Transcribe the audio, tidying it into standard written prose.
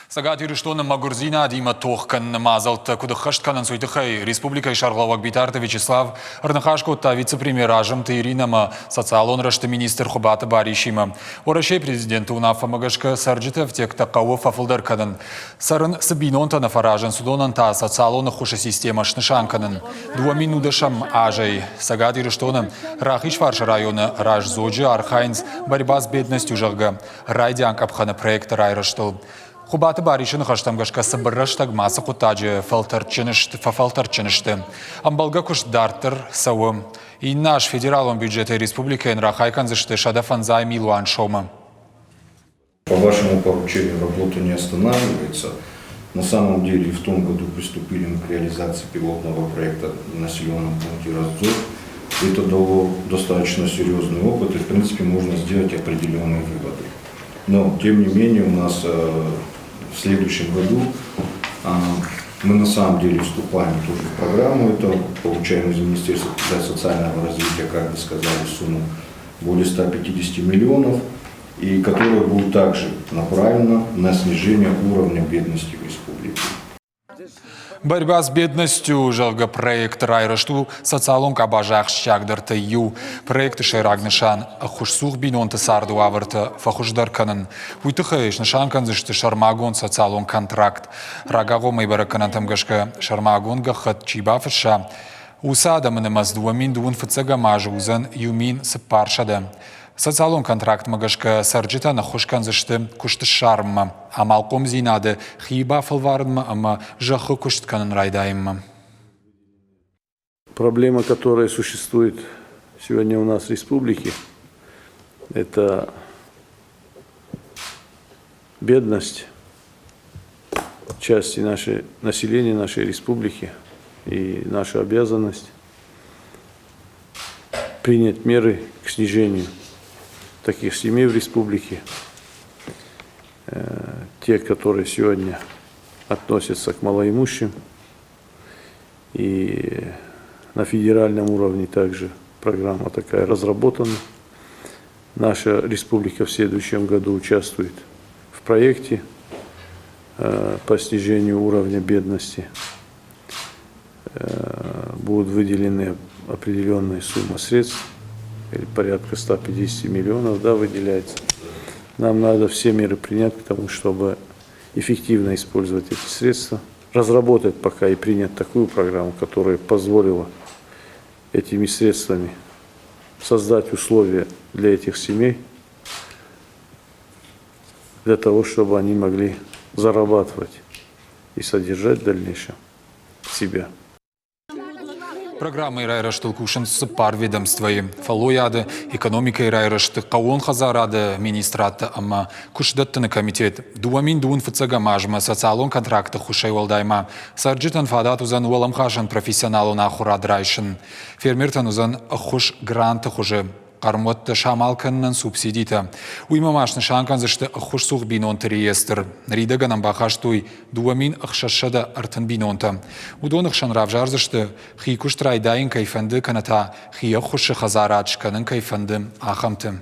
Цӕгат Ирыстоны мӕгуырдзинадимӕ тох кӕныны мадзӕлттӕ куыд ӕххӕст кӕнынц, уый тыххӕй республикӕйы сӕргълӕууӕг Битарты Вячеслав ӕрныхас кодта вице-премьер Азымты Иринӕ ӕмӕ социалон рӕзты министр Хуыбаты Барисимӕ. Уӕрӕсейы президенты уынаффӕмӕ гӕсгӕ цӕрджыты ӕфтиӕгтӕ хъӕуы фӕфылдӕр кӕнын. Цӕрын цы бинонтӕ нӕ фӕразынц, уыдонӕн та социалон ӕххуысы системӕ снысан кӕнын. 2010 азӕй Цӕгат Ирыстоны Рахизфарсы районы Раздзоджы архайынц «Борьба с бедностью», зӕгъгӕ, райдиан къӕпхӕны проекты райрӕзтыл. Хуыбаты Барисы ныхӕстӕм гӕсгӕ цыбыр рӕстӕгмӕ ацы хъуыддаджы фӕфӕлтӕрдджын сты. Ӕмбӕлгӕ куыст дарддӕр цӕуы. Иннӕ аз федералон бюджетӕй республикӕйӕн рахай кӕндзысты 105 милуан сомы. По вашему поручению работа не останавливается. На самом деле в том году приступили мы к реализации пилотного проекта в населенном пункте Раздзор. Это дало достаточно серьезный опыт, и в принципе можно сделать определенные выводы. Но, тем не менее, у нас в следующем году мы на самом деле вступаем тоже в программу, это получаем из Министерства труда и социального развития, как вы сказали, сумму более 150 миллионов, и которая будет также направлена на снижение уровня бедности в республике. Борьба с бедностью, зӕгъгӕ, проект райрӕзт у социалон къабазы ахсджиагдӕртӕй иу. Проекты сӕйраг нысан – ӕххуысцух бинонты царды уавӕртӕ фӕхуыздӕр кӕнын. Уый тыххӕй снысан кӕндзысты сӕрмагонд социалон контракт. Рагагъоммӕ бӕрӕггӕнӕнтӕм гӕсгӕ сӕрмагонд гӕххӕтт чи бафысса, уыцы адӕмы нымӕц 2025 азы уыдзӕн 1400. Социалон контрактмӕ гӕсгӕ цӕрджытӕн ӕххуыс кӕндзысты куыст ссарынмӕ, амалхъомдзинады хи бафӕлварынмӕ ӕмӕ зӕххы куыст кӕнын райдайынмӕ. Проблема, которая существует сегодня у нас в республике, это бедность части нашей, населения нашей республики и наша обязанность принять меры к снижению таких семей в республике. Те, которые сегодня относятся к малоимущим. И на федеральном уровне также программа такая разработана. Наша республика в следующем году участвует в проекте по снижению уровня бедности. Будут выделены определенные суммы средств, или порядка 150 миллионов, да, выделяется. Нам надо все меры принять к тому, чтобы эффективно использовать эти средства. Разработать пока и принять такую программу, которая позволила этими средствами создать условия для этих семей, для того, чтобы они могли зарабатывать и содержать в дальнейшем себя. Программӕйы райрӕзтыл кусынц цыппар ведомствойы: фӕллойады, экономикӕйы райрӕзты, хъӕууон хӕдзарады министрадты ӕмӕ куыстдӕттыны комитет. 2000 фыццӕгӕм азмӕ социалон контракты ххуысӕй уӕлдай ма цӕрджытӕн фадат уыдзӕн уӕлӕмхасӕн профессионалон ахуырад райсын. Фермертӕн уыдзӕн ӕххуыс гранты хуызы. Хъӕрмуӕттӕ самал кӕнынӕн субсидитӕ. Уыимӕ ма снысан кӕндзысты ӕххуысцух бинонты реестр. Ныридӕгӕн ӕм бахастой 2630 бинонтӕ. Уыдоны хсӕн равзардзысты, хи куыст райдайын кӕй фӕнды кӕнӕ та хи ӕххуысы хӕдзарад скӕнын кӕй фӕнды, ахӕмты.